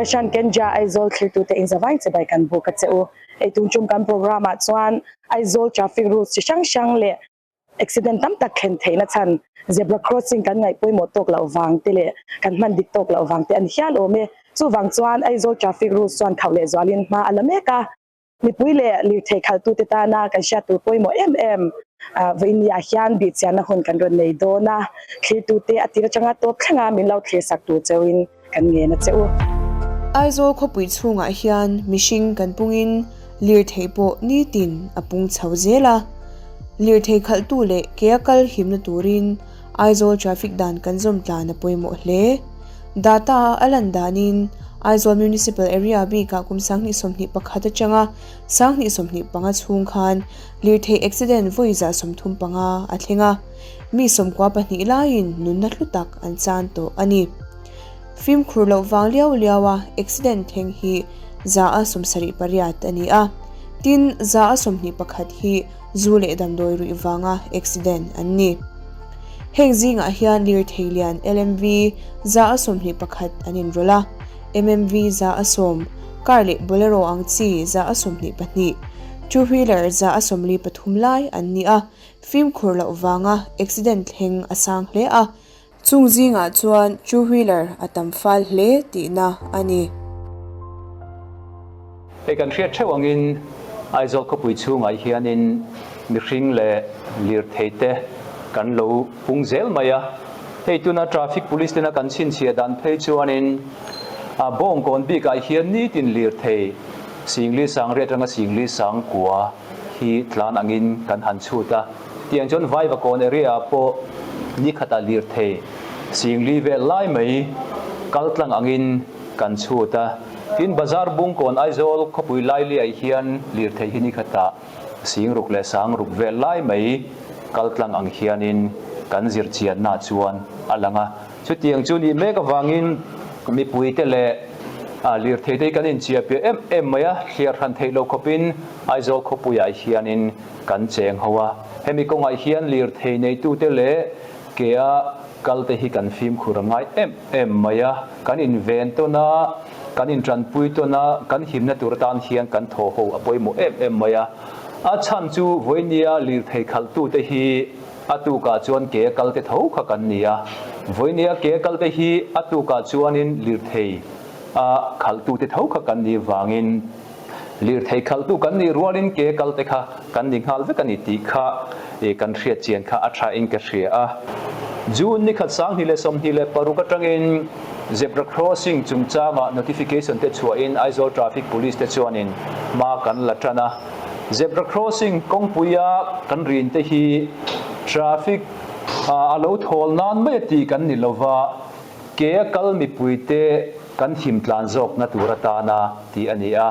Doordarshan Kendra Aizawl thlirtute inzavain chibai kan buk a che u. Hei tun tum kan programme ah chuan Aizawl traffic rules chi hrang hrang leh accident tam tak thlen theihna chhan zebra crossing kan ngaih pawimawh tawk loh vang te leh kan hman dik tawk loh vang te an hial awm e. Chuvang chuan Aizawl traffic rules chuan khauh leh zualin hma a la mek a. Mipui leh lirthei khalhtute tana kan hriat tur pawimawh em em vawiinniah hian bihchianna hun kan rawn nei dawn a, thlirtute a tir atanga tawp thlenga min lo thlirsak tur cheuhin kan ngen a che u. Aizawl khawpui chhungah hian mihring kan pungin lirthei pawh nitin a pung chho zel a, lirthei khalhtu leh kea kal himna turin Aizawl traffic dan kan zawm tlan a pawimawh hle. Data a lan danin Aizawl Municipal Area bikah kum 2021 atanga 2025 chhung khan lirthei accident vawi 35 a thleng a, mi 92 laiin nunna hlu tak an chan tawh a ni. Fimkhur loh vang liau liaua accident thleng hi 78% a ni a, tin 21% hi zu leh damdawi ruih vanga accident an ni. Heng zingah hian lirthei lian LMV 21% an inrawlh a, MMV 10%, car leh Bolero ang chi 22%, two wheeler 43% lai an ni a, fimkhur loh vanga accident thleng a sang hle a, Chung zingah chuan two wheeler a tam fal hle tihna a ni. Hei kan hriat theuh angin Aizawl khawpui chhungah hianin mihring leh lirthei te kan lo pung zel mai a. Hei tuna traffic police tena kan chhinchhiah dan phei chuanin Bawngkawn bikah hian nitin lirthei Singli Sangri atanga Singli Sangkua hi tlan angin kan han chhut a. Tiang chuan Vaivakawn area ah pawh ni khatah lirthei singli vel lai mai kal tlang angin kan chhut a. Tin, Bazar Bungkawn Aizawl khawpui lailiah hian lirthei hi ni khatah singruk leh sangruk vel lai mai kal tlang ang hianin kan zirchianna chuan a lang a. Chutiang chu nih mek avangin mipuite leh lirthei te hi kan inchiahpiah em em mai a, thliar hran theih loh khawpin Aizawl khawpuiah hianin Kan cheng ho a, hemi kawngah hian lirthei neitute leh kea kalte hi kan fimkhur a ngai em em mai a, kan inven tawn a, kan intanpui tawn a, kan himna tur atan hian kan thaw ho a pawimawh em em mai a. A chhan chu vawinia lirthei khalhtute hi a tukah chuan kea kalte tho kha kan ni a, vawinia kea kalte hi a tukah chuanin lirthei a khalhtute tho kha kan nih vangin, Lirthei khalhtu kan nih rualin ke kal te kha kan ni nghal vek a ni tih kha kan hriat chian kha a tha in ka hria a. June ni khat 2026 atangin Zebra Crossing chungchangah notification te chhuahin Aizawl Traffic Police te chuanin hma kan la tan a. Zebra Crossing kawngpuia kan rin te hi traffic a lo thawl nan mai a ti kan ni lova, Ke a kal mipuite kan him tlan zawkna tur atana tih a ni a.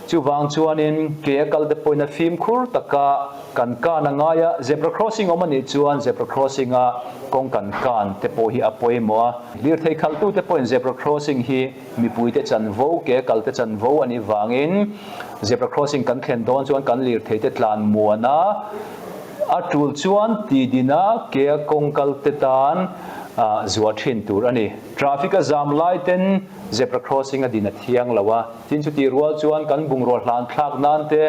Chuvang chuanin ke a kalte pawhin a fimkhur taka kan kan a ngai a, zebra crossing awm a nih chuan zebra crossing a kawng kan kan te pawh hi a pawimawh a. Lirthei khalhtute pawhin zebra crossing hi mipuite chanvo, ke a kalte chanvo a nih vangin zebra crossing kan thlen dawn chuan kan lirtheite tlan muan a, a tul chuan tidina ke a kawng kalte tan zuah thin tur a ni. Traffic a zam lai ten zebra crossing a din a thiang lo a, tin chutih rual chuan kan bungraw hlan thlak nan te,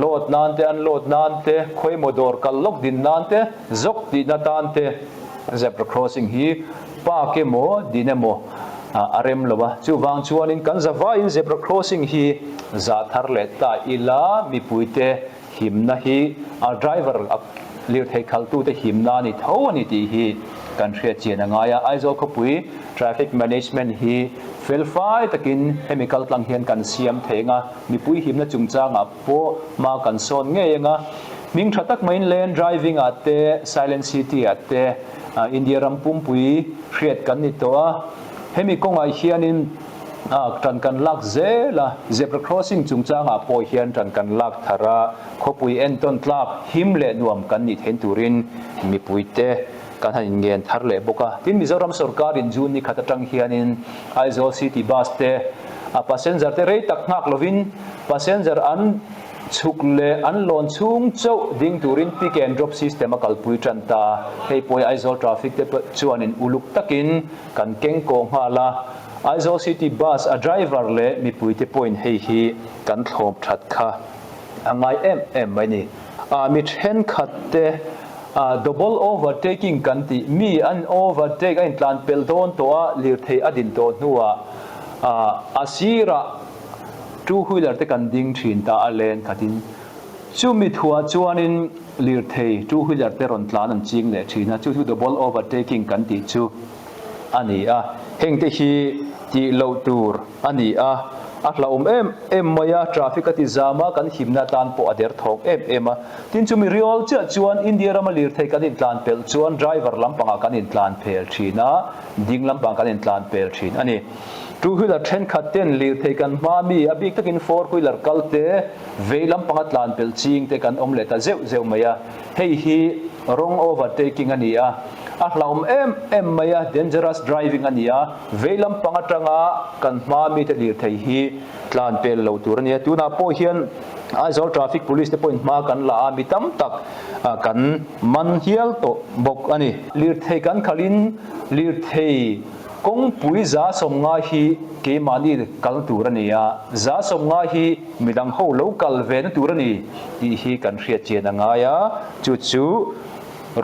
load nan te, unload nan te, khawimaw dawr kal lawk din nan te, zawk tihna tan te zebra crossing hi park emaw din emaw a rem lo a. Chuvang chuanin kan zavaiin zebra crossing hi zah thar leh ta ila mipuite Himna hi a driver a lirthei khaltute himna a ni tho a ni tih hi kan hriat chian a ngai a. Aizawl khawpui traffic management hi felfai takin hemi kaltlang hian kan siam thei ang a, mipui himna chungchangah pawh hma kan sawn ngei ang a. Hming tha tak maiin lane driving ah te, silent city ah te India ram pumpui hriat kan ni tawh a. Hemi kawngah hianin Ṭan kan lak zel a, zebra crossing chungchangah pawh hian ṭan kan lak thar a, khawpui entawn tlak him leh nuam kan nih thein turin mipuite kan han inngen thar leh bawk a. Tin, Mizoram sorkarin June ni khat aṭang hianin Aizawl City Bus te a passenger te rei tak nghak lovin passenger an chhuk leh an lawn chhung chauh ding turin pick and drop system a kalpui ṭan ta. Hei pawhi Aizawl traffic te chuanin uluk takin kan keng kawh nghal a. Aizawl City Bus a driver leh mipuite pawhin hei hi kan thlawp that kha a ngai em em mai ni. Mi thenkhat te double overtaking kan tih mi an overtake a intlan pelh dawn tawh a, lirthei a din tawh hnuah a sirah two wheeler te kan ding thin ta a len khatin chumi thuah chuanin lirthei two wheeler te rawn tlan an ching leh thin a, chu chu double overtaking kan tih chu a ni a, hengte hi tih loh tur a ni a, a hlauhawm em em mai a, traffic a ti zam a, kan himna atan pawh a derthawng em em a, tin chumi rial chiah chuan India rama lirthei kan intlan pelh chuan driver lampangah kan intlan phel thin a, ding lampang kan intlan pel thin a ni. Two wheeler thenkhat ten lirthei kan hma mi, a bik takin four wheeler kal te, vei lampanga tlan pelh ching te kan awm leh ta zeuh zeuh mai a, hei hi wrong overtaking a ni a, a hlauhawm em em mai a, dangerous driving a ni a, vei lampang atanga kan hma mite lirthei hi tlan pel lo tur a ni a, tunah pawh hian Aizawl Traffic Police te pawhin hma kan la a, mi tam tak kan man hial tawh bawk a ni. Lirthei kan khalhin lirthei kawngpui 150 hi keimahni kal tur a ni a, 150 hi midang ho lo kal ve na tur a ni tih hi kan hriat chian a ngai a, chu chu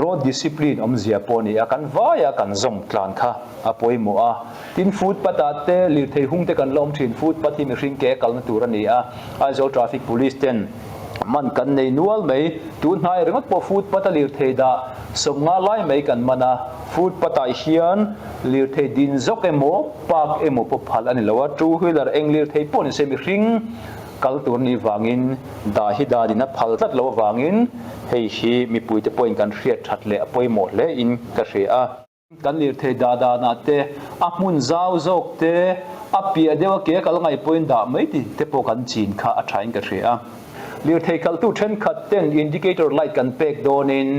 road discipline awmzia pawh a ni a, kan vaia kan zawm tlan kha a pawimawh a. Tin, footpath ah te lirthei hung te kan la awm thin, footpath hi mihring ke a kalna tur a ni a, Aizawl Traffic Police ten man kan nei nual mai, tun hnai ringawt pawh footpath a lirthei dah 50 lai mai kan man a, footpath ah hian lirthei din zawk emaw park emaw pawh phal a ni lo a, two wheeler eng lirthei pawh ni se mihring kal tur nih vangin dah hi danin a phal tlat lo avangin hei hi mipuite pawhin kan hriat that leh a pawimawh hle in ka hria a. Kan lirthei dah danah te, a hmun zau zawk te, a piah deuh a ke kal ngaih pawhin dah mai tih te pawh kan chin kha a thain ka hria a. Lirthei kaltu thenkhat ten indicator light kan pek dawnin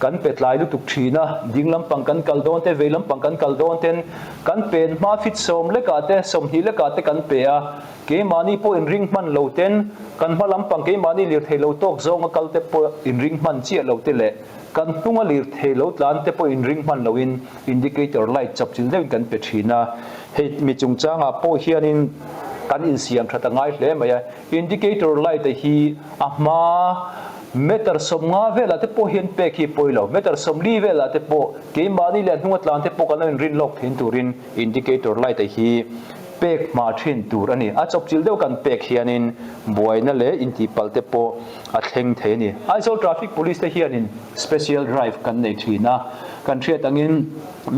kan pe tlai lutuk thin a, ding lampang kan kal dawn te, vei lampang kan kal dawn ten kan pen hma fit 10 lekah te, 20 lekah te kan pe a, keimahni pawh inring hman lo ten kan hma lampang keimahni lirthei lo tawk zawnga kal te pawh inring hman chiah lo te leh Kan hnunga lirthei lo tlan te pawh inring hman loin indicator light chawp chil deuhin kan pe thin a, hei mi chungchangah pawh hianin kan insiam that a ngai hle mai a, indicator light a hi a hma meter 50 velah te pawh hian pek hi pawi lo, meter 40 velah te pawh keimahni leh a hnunga tlan te pawh kan lo inrin lawk thin turin indicator light a hi pek hma thin tur a ni. A chawp chil deuh kan pek hianin buaina leh intihpalh te pawh a thleng thei a ni. Aizawl Traffic Police te hianin Special Drive kan nei thin a, kan hriat angin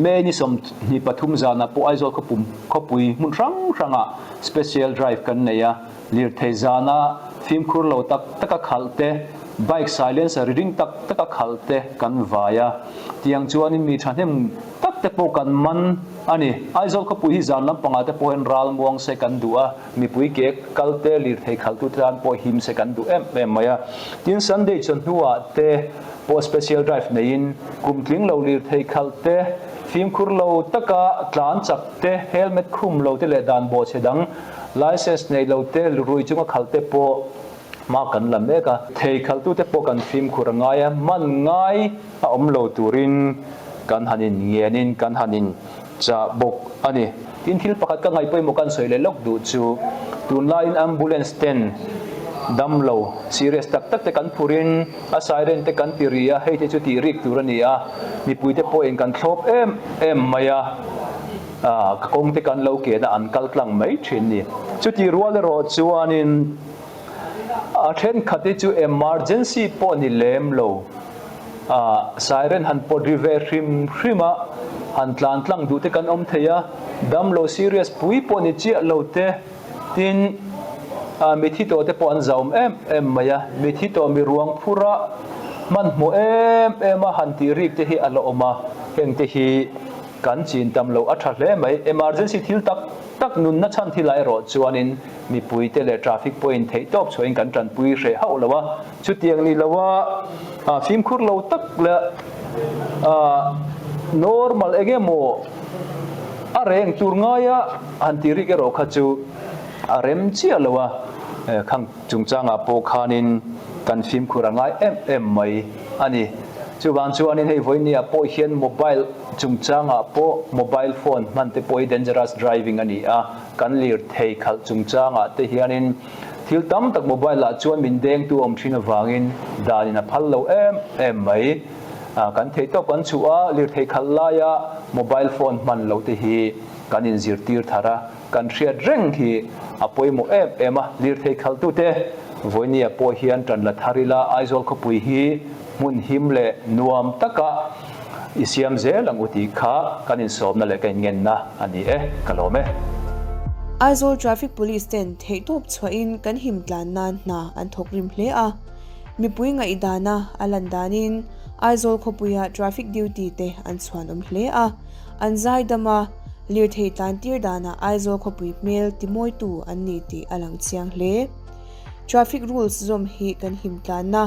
May ni 23 zanah pawh Aizawl khawpum khawpui hmun hrang hrangah Special Drive kan nei a, lirthei zana fimkhur lo tak taka khalh te, bike silencer ri ring tak taka khalh te kan vai a, tiang chuanin mi thahnem tak te pawh kan man a ni. Aizawl khawpui hi zan lampangah te pawh hian ral muang se kan duh a, Mipui ke kal te, lirthei khaltu te tan pawh him se kan duh em em mai a. Tin, Sunday chawhnuah te pawh special drive neiin kum tling lo lirthei khalh te, fimkhur lo taka tlan chak te, helmet khum lo te leh dan bawhchhe dang license nei lo te, rui chunga khalh te pawh hma kan la mek a. Thei khaltu te pawh kan fimkhur a ngai a, man ngai a awm lo turin kan han in ngenin kan han in chah bawk a ni. Tin, thil pakhat ka ngaih pawimawh kan sawi leh lawk duh chu tunlaiin ambulance ten damlo serious tak tak te kan phurin a siren te kan ti ri a, hei te chu tih rik tur a ni a, mipui te pawhin kan thlawp em em mai a, ka kawng te kan lo ken a an kal tlang mai thin ni. Chutih rual erawh chuanin a thenkhat hi chu emergency pawh ni lem lo. Siren han pawt ri ve hrim hrim a, han tlan tlang duh te kan awm thei a, damlo serious pui pawh ni chiah lo te, tin mithi tawh te pawh an zauhawm em em mai a, mithi tawh mi ruang phur a hmanhmawh em em a han tih rik te hi a la awm a, heng te hi kan chin tam loh a tha hle mai, emergency thil tak tak nunna chhan thil ah erawh chuanin mipui te leh traffic pawhin theihtawp chhuahin kan tanpui hreh hauh lo a. Chutiang ni loa fimkhur lo tak leh normal eng emaw a reng tur ngaia han tih rik erawh kha chu a rem chiah lo a, khang chungchangah pawh khanin kan fimkhur a ngai em em mai a ni. Chuvang chuanin hei vawinia pawh hian mobile chungchangah pawh mobile phone hman te pawh hi dangerous driving a ni a, kan lirthei khalh chungchangah te hianin thil tam tak mobile ah chuan min dengtu awm thin avangin danin a phal lo em em mai. Kan theih tawk kan chhuh a, lirthei khalh laia mobile phone hman loh te hi kan inzirtir thar a, kan hriat reng hi a pawimawh em em a, lirthei khalhtute vawinia pawh hian tan la thar ila Aizawl khawpui hi hmun him leh nuam taka i siam zel ang u tih kha kan insawmna leh ka inngenna a ni e, ka lawm e. Aizawl Traffic Police ten theihtawp chhuahin kan him tlan nan hna an thawk rim hle a, mipui ngaihdana a lan danin Aizawl khawpuia traffic duty te an chhuanawm hle a, an zaidam a, lirthei tlan tir danah Aizawl khawpui hmel timawitu an ni tih a lang chiang hle. Traffic rules zawm hi kan him tlanna,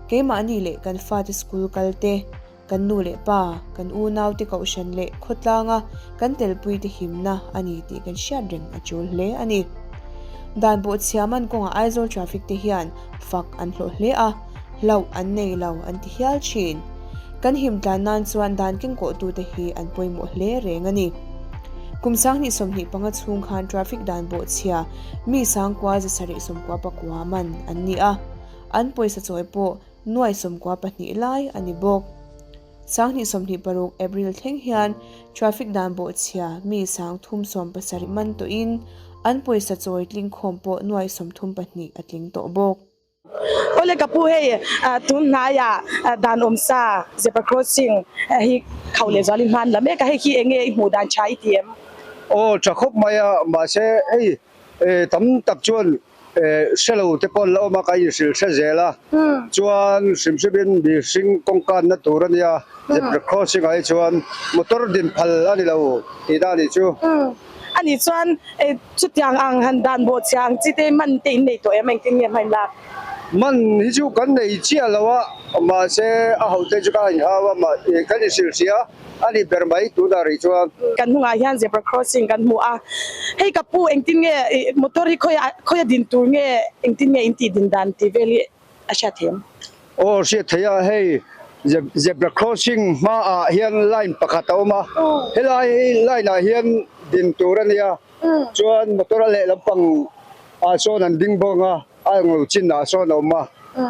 keimahni leh kan fate school kal te, kan nu leh pa, kan unaute kohhran leh khawtlanga kan telpuite himna a ni tih kan hriat reng a tul hle a ni. Dan bawhchhia man kawngah Aizawl traffic te hian fak an hlawh hle a, hlauh an nei lo an ti hial thin. Kan him tlan nan chuan dan kengkawhtute hi an pawimawh hle reng a ni. Kum 2025 chhung khan traffic dan bawhchhia mi 9799 man an ni a, an pawisa chawi pawh nuai 12 lai a ni bawk. 2026 April thleng hian traffic dan bawhchhia mi 370 man tawhin an pawisa chawi tling khawm pawh nuai 32 a tling tawh bawk. Awle ka pu hei tun hnaiah dan awm sa zebra crossing hi khauh leh zualin hman la mek a, hei khi enge i hmuh dan tha i ti em? Aw tha khawp mai a, mahse hei tam tak chuan hrelo te pawh an la awm a, ka inhrilh hre zel a, chuan hrim hrimin mihring kawngkanna tur a nia, zebra crossing ah hi chuan motor din phal a ni lo tihna a nih chu. A nih chuan Chutiang ang han dan bawh chhia ang chi te man te in nei tawh em engtin nge hmain lak? Man hi chu kan nei chiah lo a, mahse a ho te chu ka inhau a, kan inhrilh hria a ni ber mai tunah rih chuan. Kan hnungah hian zebra crossing kan hmu a, hei ka pu engtin nge motor hi khawiah khawiah din tur nge engtin nge in tih din dan tih vel hi a hriat thei em? Aw hriat thei a, hei zebra crossing hmaah hian line pakhat a awm a, helai line ah hian din tur a nia, chuan motor a lehlam pang ah sawn an ding bawk a, a englo chin ah sawn a awm a,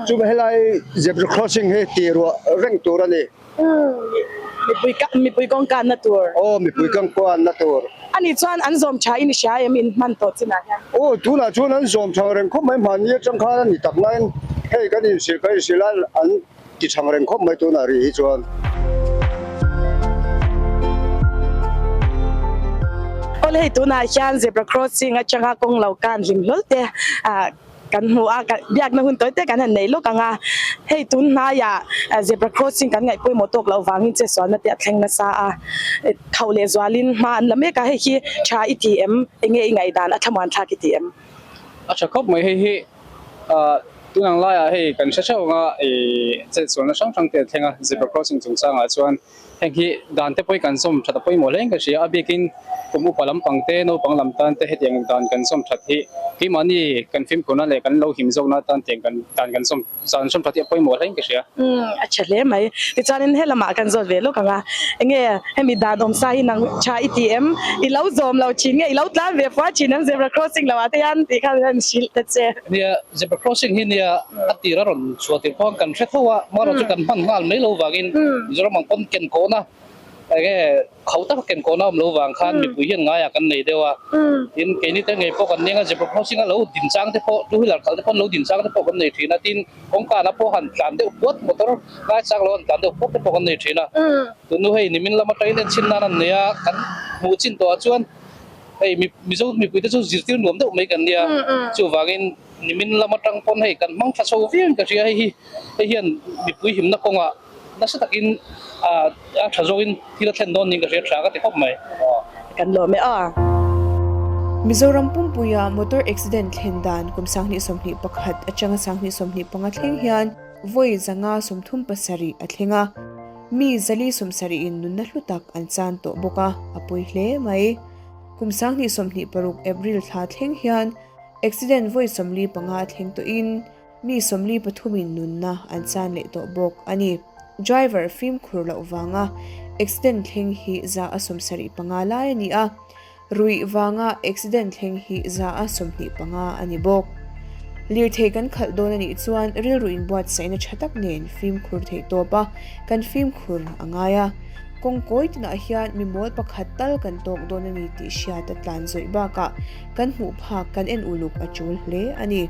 chumi helai zebra crossing hi tih ruah reng tur a ni. Mipui mipui kawngkanna tur. Aw mipui kawngkanna tur. Ani chuan an zawm tha in i hria em in hman tawh chinah hian? Aw tunah chuan an zawm tha reng khawp mai mahni atang khan a ni tak nain hei kan inhrilh kan inhrilh a an ti thang reng khawp mai tunah rih hi chuan. Awle hei tunah hian zebra crossing atanga kawng lo kan hlim hlawl te ah Kan hmu a, biakna hun tawi te kan han nei lawk ang a, hei tun hnaiah zebra crossing kan ngaih pawimawh tawk loh vangin chetsualna te a thleng nasa a, khauh leh zualin hma an la mek a, hei hi tha i ti em, enge i ngaihdan a thlamuan thlak i ti em? A tha khawp mai, hei hi tun ang laiah hei kan hre theuh ang a, chetsualna hrang hrang te a thleng a, zebra crossing chungchangah chuan Heng hi dan te pawh hi kan zawm that a pawimawh hle in ka hria a, biakin kum upa lampang te, naupang lam tan te hetiang dan kan zawm that hi keimahni kan fimkhurna leh kan lo him zawkna atan tiang kan dan kan zawm dan zawm that hi a pawimawh hle in ka hria. Umm a tha hle mai. Tichuanin he lamah kan zawt ve lawk ang a, enge hemi dan awm sa hi nang tha i ti em? I lo zawm lo thin nge i lo tlan ve fua thin em zebra crossing lo ah te hian tih kha han hrilh ta che. Nia zebra crossing hi nia a tir a rawn chhuah tir pawh kan hre tho a, amaherawhchu kan hman nghal mai lo vangin Mizoram ang pawn ken kawhna enge kho taka ken kawhna awm lo vang khan mipui hian ngaiah kan nei deuh a, tin keini te ngei pawh kan ning a, zebra crossing a lo din chang te pawh two wheeler khalh te pawn lo din chang te pawh kan nei thin a, tin kawngkana pawh han tlan deuh puat motor ngai chak lo han tlan deuh puat te pawh kan nei thin a, tunu hei nimin lama train en chhin nan an nei a, kan hmuh chin tawh ah chuan hei Mizo mipui te chu zirtir nuam deuh mai kan nia, chuvangin. Nimin lam atang pawn hei kan hmang tha chho viau in ka hria hei hi hei hian mipui himna kawngah nasa takin ah a tha zawkin thil a thlen dawn niin ka hria tha ka ti khawp mai. Kan lawm e aw. Mizoram pumpuia motor accident thlen dan kum 2021 atanga 2025 thleng hian vawi 137 a thleng a, mi 470 in nunna hlu tak an chan tawh bawk a, a pawi hle mai. Kum 2026 April thla thleng hian Accident vawi 45 a thleng tawhin mi 43 in nunna an chan leh tawh bawk a ni. driver fimkhur loh vanga accident thleng hi 175 lai a ni a, ruih vanga accident thleng hi 125 a ni bawk. Lirthei kan khalh dawn a nih chuan rilru inbuatsaihna tha tak nen fimkhur theih tawp a, kan fimkhur a ngai a. Kawng kawi tinah hian mi mawl pakhat tal kan tawk dawn a ni tih hriat a tlan zawih bakah kan hmuh phak kan en uluk a tul hle a ni.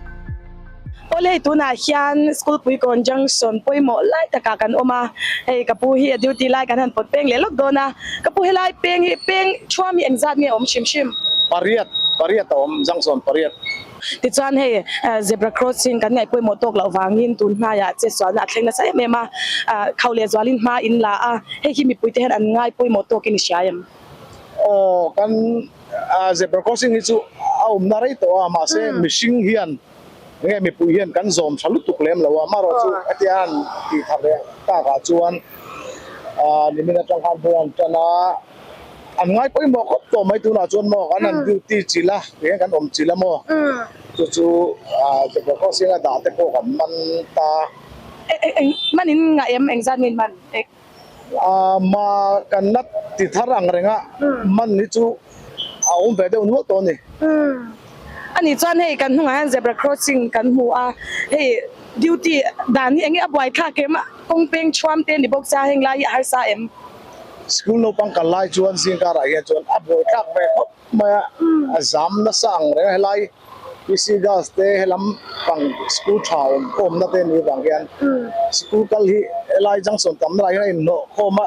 Awle hei tunah hian School Puikawn Junction pawimawh lai takah kan awm a, hei ka pu hi a duty lai kan han pawt peng leh lawk dawn a, ka pu helai peng hi peng thuam hi engzat nge a awm hrim hrim? Pariat, pariat a awm, junction pariat. Tichuan hei zebra crossing kan ngaih pawimawh tawk loh vangin tun hnaiah chetsualna a thleng nasa em em a, khauh leh zualin hma in la a, hei hi mipuite hian an ngai pawimawh tawkin i hria em? Aw, kan zebra crossing hi chu a awmna rei tawh a, mahse mihring hian nge mipui hian kan zawm tha lutuk lem lo a, amaherawhchu hetia han tih thar leh takah chuan nimin atang khan hmun an tan a, An ngai pawimawh khawp tawh mai tunah chuan maw kan han duty chilh a eng kan awm chilh a maw chu chu zebra crossing a dah te pawh kan man ta. Eng man in ngah em engzat nge in man ek? Ma kan la ti thar ang reng a man hi chu a awm ve deuh nual tawh a ni. Ani chuan hei kan hnungah hian zebra crossing kan hmu a hei duty dan hi enge a buaithlak em kawng peng chhuam te ni bawk sia heng lai hi a harsa em? School naupang kal lai chuan zing karah hian chuan a buaithlak ve khawp mai a, a zam nasa ang reng a, helai PC Girls te helam pang school tha awm awmna te ni vang hian school kal hi helai junction tam lai hian a inhnawh khawm a,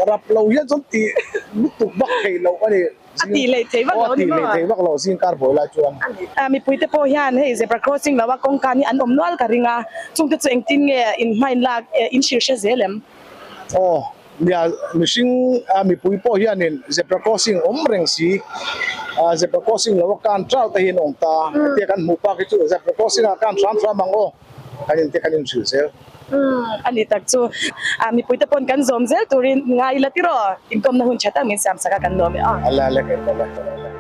a rap lo hian chuan tih lutuk vak theih loh a ni. A tih leh theih vak loh a ni maw? Aw a tih leh theih vak loh zing kar buai lai chuan. Mipui te pawh hian hei zebra crossing lo a kawngka hi an awm nual ka ring a, chungte chu engtin nge in hmain lak in hrilh hre zel em? Aw nia mihring mipui pawh hianin zebra crossing awm reng si, zebra crossing lo a kan trau te hi an awm ta, hetia kan hmuh pak hi chu zebra crossing ah kan hram hram ang aw. Kan in te kan in hrilh zel. Umm a ni tak chu. Mipui te pawn kan zawm zel turin ngai ila tiraw inkawmna hun tha tak min siam sak a kan lawm e aw. Ale ale ka inpawlh e.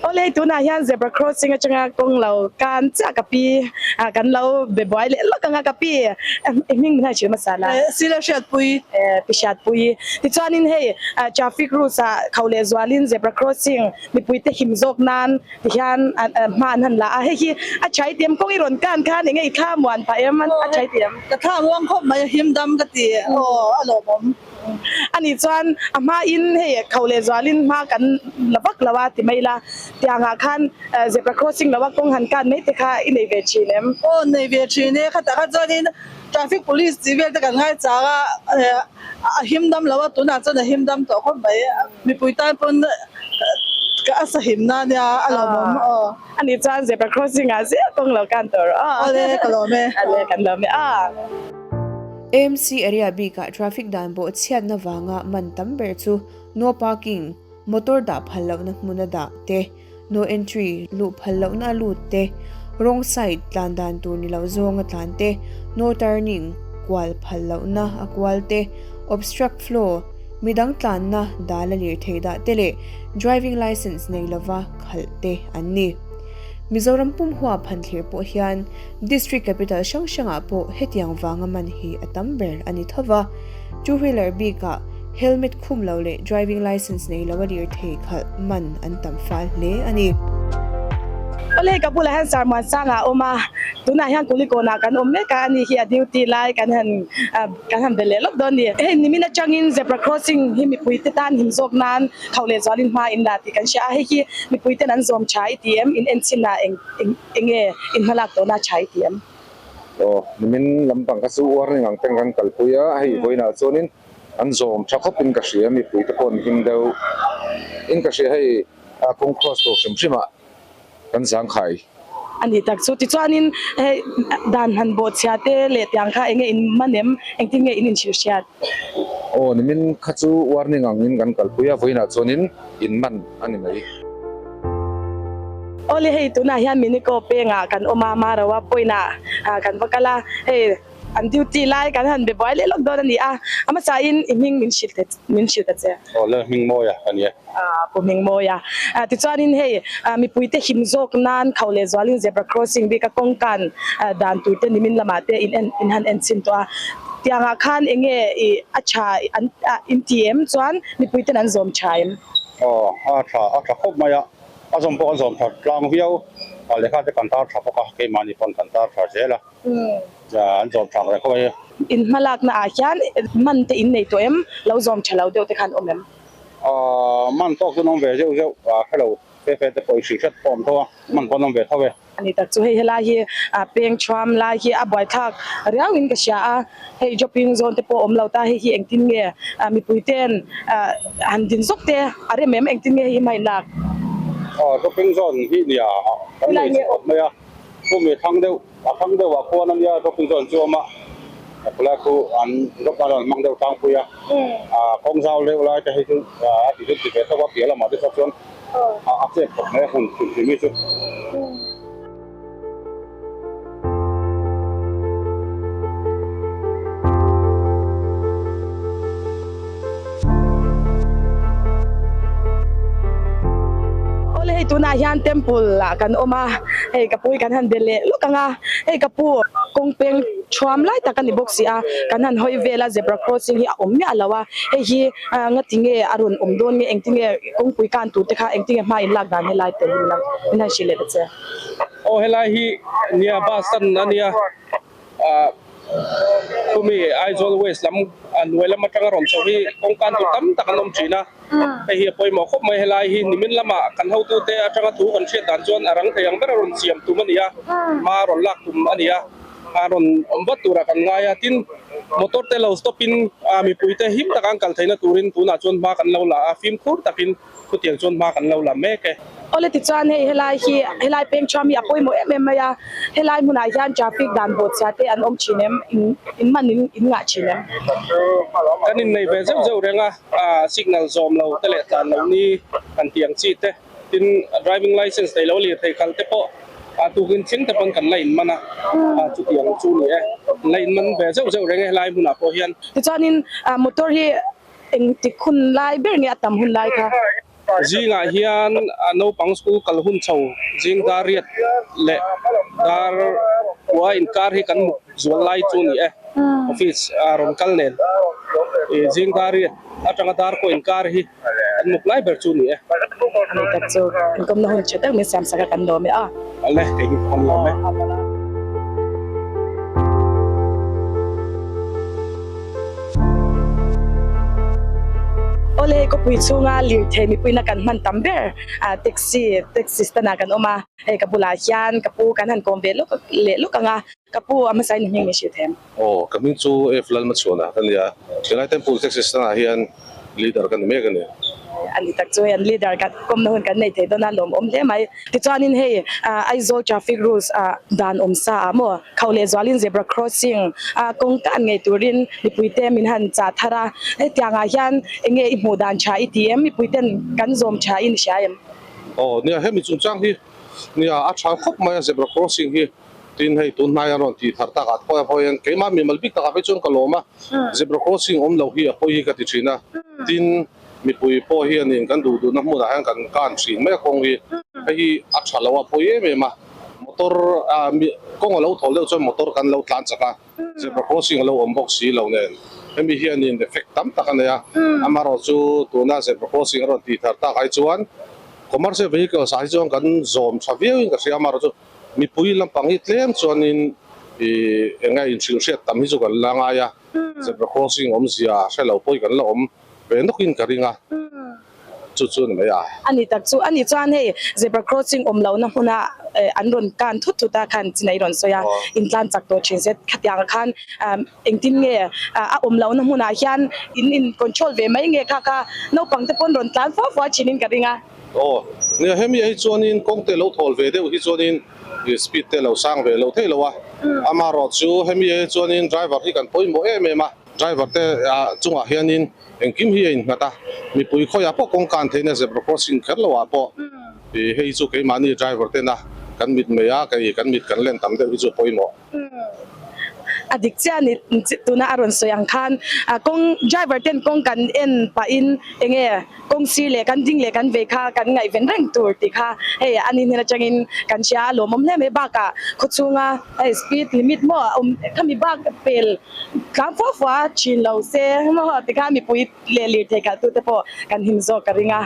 Awle hei tunah hian zebra crossing atanga kawng lo kan chiah ka pi kan lo be buai leh lawk anga ka pi hming min han hrilh hmasa la. Sila Hriatpui. Pi Hriatpui. Tichuanin hei traffic rules ah kho leh zualin zebra crossing mipui te him zawk nan ti hian hma an han la a, hei hi a chai ti em kawng i rawn kan khan enge i thla muan pah em a chai ti em? Ka thla muang khawp mai a him dam ka ti aw a lawmawm. Ani chuan a hma in hei kho leh zualin hma kan la vak lo a ti mai la tiangah khan zebra crossing lo a kawng han kan mai te kha i nei ve thin em? Aw nei ve thin e, khatah kha chuanin Traffic police tih vel te kan ngai chang a, a him dam lo a, tunah chuan a him dam tawh khawp mai. Mipui tan pawn a sa him na nia a lawmawm aw. A nih chuan zebra crossing ah zel kawng lo kan tur aw. Awle ka lawm e. Awle kan lawm e aw. AMC area bikah traffic dan bawh chhiatna vanga man tam ber chu no parking, motor dah phal lohna hmuna dah te, No entry, luh phal lohna a lut te, wrong side, tlan dan tur ni lo zawnga tlan te, no turning, kual phal lohna a kual te, obstruct flow, midang tlanna dal a lir thei dah te leh driving licence nei lova khalh te an ni. Mizoram pum hua phanthlir pawh hian District Capital hrang hrangah pawh hetiang vanga man hi a tam ber a ni tho va. Two wheeler bikah helmet khum lo leh driving licence nei lo a lir thei khalh man an tam fal hle a ni. Awle ka bulah hian Sarmuan sangah a awm a, tunah hian Kulikawnah kan awm mek a, ani hi a duty lai kan han kan han be leh lawk dawn a ni. Hei nimin atangin zebra crossing hi mipui te tan him zawk nan khauh leh zualin hma in la tih kan hria a, hei hi mipui ten an zawm tha i ti em, in enchhinah eng eng enge in hmalak tawhna tha i ti em? Aw, nimin lampang kha chu warning ang ten kan kalpui a, hei vawiinah chuanin an zawm tha khawpin ka hria, mipui te pawh an him deuh in ka hria, hei kawng cross tur hrim hrim ah kan zangkhai. A ni tak chu, tichuanin hei dan han bawhchhia te leh tiang kha enge in man em, engtin nge in inhrilh hriat? Aw, nimin kha chu warning angin kan kalpui a, vawiinah chuanin in man a ni mai. Awle hei tunah hian Miniko pengah kan awm a, Marawa point ah kan va kal a, hei. an duty lai kan han be buai leh lawk dawn a ni a, a hmasain i hming min hrilh ta min hrilh ta che. Aw le, Hmingmawia ka ni e. Pu Hmingmawia. Tichuanin hei mipuite him zawk nan kho leh zualin zebra crossing bika kawngkan dan tur te nimin lamah te in en in han en chhin tawh a. Tiangah khan eng nge i a tha an in ti em chuan mipuiten an zawm tha em? Aw a tha a tha khawp mai a, a zawm pawh an zawm tha tlang viau a lehkha te kan tar tha bawk a, keimahni pawn kan tar tha zel a. An zawm tha reng khawp a hi. In hmalakna ah hian man te in nei tawh em? Lo zawm tha lo deuh te khan awm em? Man tawk chu an awm ve zeuh zeuh a, hrelo fe fe te pawh i hrih hret pawh a awm tho a, man pawh an awm ve tho e. Ani tak chu hei helai hi peng thuam lai hi a buaithlak riau in ka hria a, hei dropping zone te pawh awm lo ta, hei hi engtin nge mipui ten han din zawk te a rem em engtin nge hei hi hmain lak? Dropping zone hi nia kan nei chhe khawp mai a, Khumi thlang deuh a thlang deuh ah khuan ania dropping zone chu a awm a, khulai khu an drop nan an hmang deuh tlangpui a, kawng zau deuh lai te hei chu a ti chu ti ve tho a, piah lamah te chuan a chep khawp mai a hmun hrim hrim hi chu. Awle hei tunah hian temple ah kan awm a, hei ka pu hi kan han be leh lawk ang a, hei ka pu kawng peng thuam lai tak a ni bawk si a, kan han hawi vel a zebra crossing hi a awm miah lo a, hei hi ngati nge a rawn awm dawn nge engtinge kawngpui kan tur te kha engtinge hma in lak dan helai te hi min han hrilh leh ta che. Aw helai hi nia bus stand a nia ah khumi Aizawl West lam a hnuai lam atanga rawn chho hi kawngkan tur tam tak an awm thin a hei hi a pawimawh khawp mai helai hi nimin lamah kan hotute atanga thu kan hriat dan chuan a rang thei ang ber a rawn siam tum a ni a hma rawn lak tum a ni a a rawn awm vat turah kan ngai a tin motor te lo stop in ah mipui te him taka an kal theihna turin tunah chuan hma kan lo la a fimkhur takin Khutiang chuan hma kan lo la mek e. Awle tichuan hei helai hi helai peng thuam hi a pawimawh em em mai a, helai hmunah hian traffic dan bawhchhia te an awm thin em, in in man in in ngah thin em? Kan innei ve zeuh zeuh reng a, signal zawm lo te leh tlan lo ni kan tih ang chi te, tin driving licence nei lo lirthei kal te pawh tukin thleng te pawn kan la in man a, chutiang chu ni e, kan la in man ve zeuh zeuh reng e helai hmunah pawh hian. Tichuanin motor hi Engtik hun lai ber nge a tam hun lai kha? Zingah hian naupang school kal hun chho zing dar riat leh dar kua inkar hi kan muk zual lai chu ni e. Office a rawn kal nen zing dar riat atanga dar kua inkar hi kan muk lai ber chu ni e. Ani tak chu inkawmna hun tha tak min siam sak a kan lawm e a. Ale kei hi kan lawm e. Awle hei khawpui chhunga lirthei mipuina kan hman tam ber ah taxi taxi stand ah kan awm a hei ka bulah hian ka pu kan han kawm ve lawk leh lawk ang a ka pu a hmasa in hming min hrilh them. Aw ka hming chu F Lalmachhuana ka nia Chennai Temple taxi stand ah hian leader ka ni mek a ni. A ni tak chu hei an leader kan kawmna hun kan nei thei dawn a lawmawm hle mai. Tichuanin hei Aizawl traffic rules ah dan awm sa ah maw kho leh zualin zebra crossing a kawng kan ngei turin mipui te min han chah thar a, hetiang ah hian eng nge i hmuh dan tha i ti em? Mipui ten kan zawm tha in hria em? Aw nia hemi chungchang hi nia a tha khawp mai a zebra crossing hi. Tin hei tun hnai a rawn tih thar takah thawi a hawi hian keimah mimal bik takah phei chuan ka lawm a, zebra crossing awm lo hi a pawi hi ka ti thin a, tin mipui pawh hianin kan duh duhna hmunah hian kan kan thin mai a kawng hi, hei hi a tha lo a pawi em em a, motor ah kawng a lo thawl deuh chuan motor kan lo tlan chak a, zebra crossing a lo awm bawk si lo nen hemi hianin effect tam tak a nei a, amaherawhchu tuna zebra crossing a rawn tih thar tak ai chuan commercial vehicles ah hi chuan kan zawm tha viauin ka hria amaherawhchu. Mipui lampang hi tlem chuanin ih eng nge inhrilh hriat tam hi chu kan la ngai a, zebra crossing awmzia hre lo pawh hi kan la awm ve nawkin ka ring a, chu chu a ni mai a. A ni tak chu a ni chuan hei zebra crossing awm lohna hmuna an rawn kan thut thut a khan chinai rawn sawi a, intlan chak tawh thin zet khatiang khan engtin nge a awm lohna hmunah hian in in control ve mai nge kha kha naupang te pawn rawn tlan fua fua thinin ka ring a. Aw, nia hemi ah hi chuanin kawng te lo thawl ve deuh hi chuanin speed te lo sang ve lo thei lo a, amaherawh chu hemi ah hi chuanin driver hi kan pawimawh em em a, driver te chungah hianin engkim hi a innghat a, mipui khawiah pawh kawng kan theihna zebra crossing kher lo ah pawh hei chu keimahni driver tena kan mit mai a, kei kan mit kan len tam deuh hi chu pawimawh. A dik chiah a ni tuna a rawn sawi ang khan kawng driver ten kawng kan en pahin enge kawng sir leh kan ding leh kan vei kha kan ngaihven reng tur tih kha hei a ni hnen atangin kan hria a lawmawm hle mai bakah khawchhunga hei speed limit maw a awm khami bak pel tlang fua fua thin lo se maw tikhan mipui leh lirthei kalhtute pawh kan him zawk ka ring a,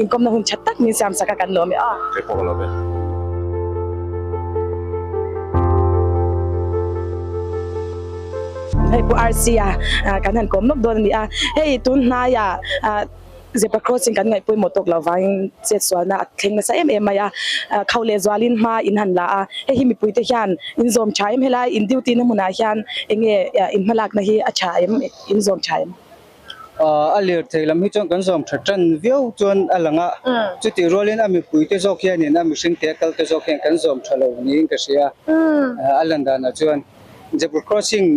inkawmna hun tha tak min siam sak a kan lawm e aw. Kei pawh ka lawm e. Hei Pu RC a kan han kawm lawk dawn a ni a, hei tun hnaiah zebra crossing kan ngaih pawimawh tawk lo vangin chetsualna a thleng nasa em em mai a, kho leh zualin hma in han la a, hei hi mipuite hian in zawm tha em helai in duty na hmunah hian enge in hmalakna hi a tha em in zawm tha em? A lirthei lam hi chuan kan zawm tha tan viau chuan a lang a, chutih rualin a mipuite zawk hianin a mihringte a kalte zawk hian kan zawm tha lo niin ka hria a lan danah chuan zebra crossing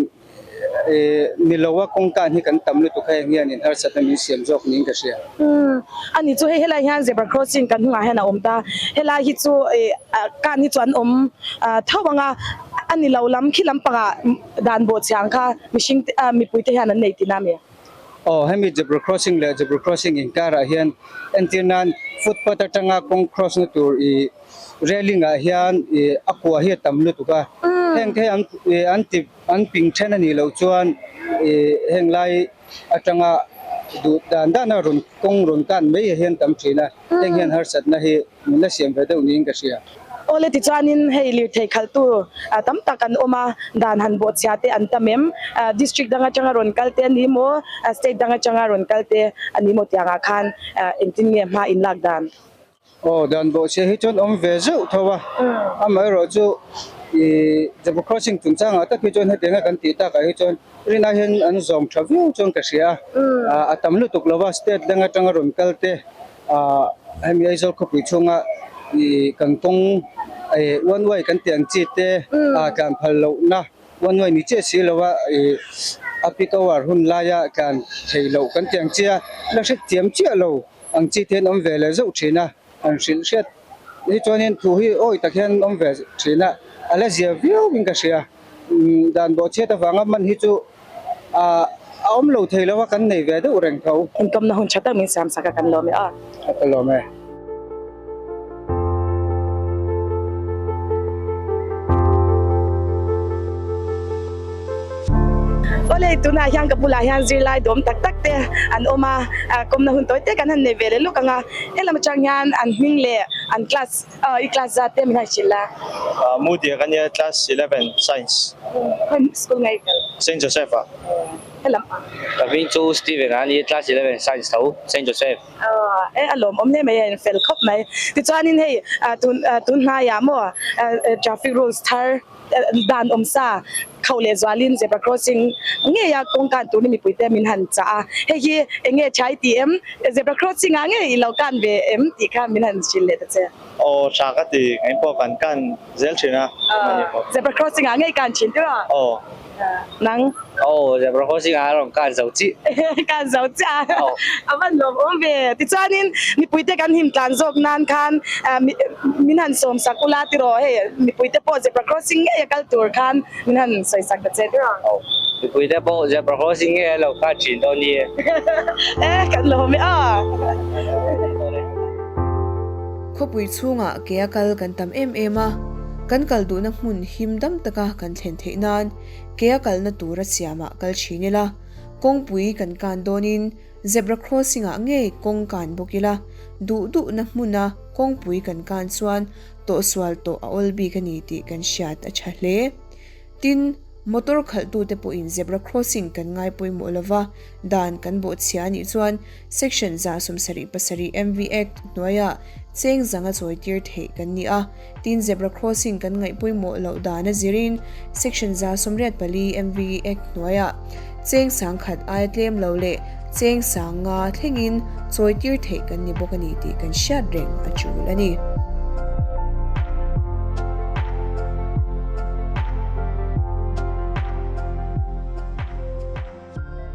ni loa kawngkan hi kan tam lutuk a heng hianin harsatna min siam zawk niin ka hria. Ani chu hei helai hian zebra crossing kan hnungah hian a awm ta, helai hi chu kan hi chu an awm tho ang a, a ni lo lam khi lampangah Dan bawhchhiang kha mihring te mipui te hian an nei tihna ami? Aw, hemi zebra crossing leh zebra crossing inkarah hian entir nan footpath atanga kawng cross na tur ih railing ah hian ih a kua hi a tam lutuk a, heng te hi an ih an ti an ping then a nih loh chuan ih heng lai atanga duh dan dana rawn kawng rawn kan mai ah hian tam thin a, heng hian harsatna hi Min la siam ve deuh niin ka hria. Awle tichuanin hei lirthei khalhtu tam tak an awm a, dan han bawhchhia te an tam em? District dang atanga rawn kal te a ni maw? State dang atanga rawn kal te a ni maw tiangah khan engtin nge hma in lak dan? Aw, dan bawhchhia hi chuan awm ve zeuh tho a, amaherawh chu ih zebra crossing chungchangah tak hi chuan hetianga kan tih takah hi chuan rinai hian an zawm tha viau chuan ka hria a, a tam lutuk lova state dang atanga rawn kal te Ah hemi Aizawl khawpui chhunga ih kan kawng eh one way kan tih ang chi te ah tlan phal lohna one way ni chiah si lova ih a peak hour hun laia tlan thei loh kan tih ang chi a la hre thiam chiah lo ang chi te hian awm ve leh zauh thin a an hrilh hriat hi chuanin thu hi awi tak hian awm ve thin a a la zia viau in ka hria dan bawhchhiat avanga man hi chu A awm lo thei lo a, kan nei ve deuh reng tho. Inkawmna hun tha tak min siam sak a, kan lawm e a. Ka lawm e. Awle, tunah hian ka bulah hian zirlai dawm tak tak te an awm a, kawmna hun tawi te kan han nei ve leh luk ang a. Helam atang hian an hming leh an class I class zat te min han hrilh a. Moody ka nia class 11 science. Khawi school nge i kal? Saint Joseph ah. Helam ah. Ka hming chu Steven a ni class 11 science tho Saint Joseph. E a lawmawm hle mai a in fel khawp mai. Tichuanin hei tun tun hnaiah maw traffic rules thar Dan awm sa khauh leh zualin zebra crossing ngeia kawng kan turin mipuite min han chah a, hei hi eng nge tha i ti em? Zebra crossing ah nge i lo kan ve em tih kha min han hrilh leh ta che. Aw tha ka ti, engin pawh kan kan zel thin a. Zebra crossing ah nge i kan thin tiraw? Aw. Nang? Aw zebra crossing ah a rawn kan zo chiah. Kan zo chiah a, a van lawm awm ve. Tichuanin mipuite kan him tlan zawk nan khan min han sawm sak ula tiraw hei mipuite pawh zebra crossing ngei a kal tur khan min han sawi sak ta che tiraw. Aw mipuite pawh zebra crossing ngei a lo kal thin dawn ni e. E kan lawm e aw. Khawpui chhungah ke a kal kan tam em em a, kan kal duhna hmun him dam taka kan thlen theih nan ke a kalna tura siamah kal thin ila, kawngpui kan kan dawnin zebra crossing ah ngei kawng kan bawk ila, duh duhna hmuna kawngpui kan kan chuan tawhsual tawh a awl bik a ni tih kan hriat a tha hle. Tin, motor khalhtute pawhin zebra crossing kan ngai pawimawh lova, dan kan bawhchhia a nih chuan Section 77 MV Act hnuaiah cheng zanga chawitir theih kan ni a, tin zebra crossing kan ngaih pawimawh loh dan a zirin Section 84 MV Act hnuaiah cheng sangkhat aia tlem lo leh cheng sang nga thlengin chawitir theih kan ni bawk a ni tih kan hriat reng a tul a ni.